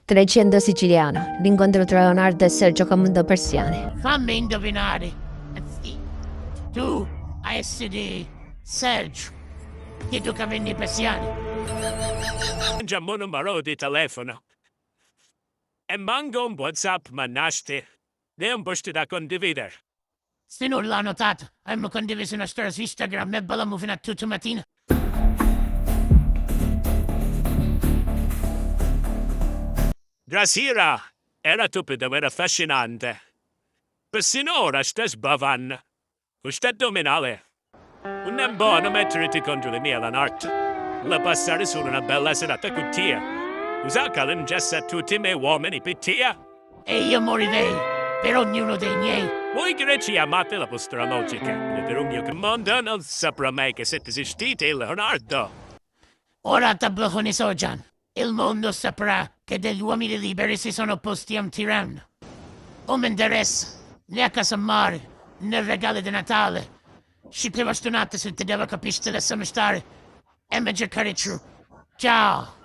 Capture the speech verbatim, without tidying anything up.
Trecento siciliano, l'incontru tra Leonardo e Sergio ca vendu persiani. Fammi induvinari. Tu a essiri Sergio, chiddu ca venni persiani. Già mo numaru di telefonu. E mancu un WhatsApp mannasti, né un post da condividere. Si nun l'ha notatu, avemu condivisu na storia su Instagram e ballammu finu a tuttu matina. Dra sira era tupidu e era affascinante. Pi sinora sta sbavannu. Cu sta adduminali. Nun è bonu mettiriti contru di mia, Lanart. Voli passari sulu na bella sirata cu tia. Lu sa ca li ncessa a tutti i me uomini pi tia? E io morirei per ognuno dei miei. Voi greci amate la vostra logica, né per un mio comando non saprà mai che siete esistiti, Leonardo. Ora t'abbohoni Sojan. Il mondo saprà che degli uomini liberi si sono opposti a un tiranno. Un mi interessa, né a casa mare, né regali di Natale. Scitti vastunati se ti devo capisci lasciami stare e mi cercare ciù. Ciao.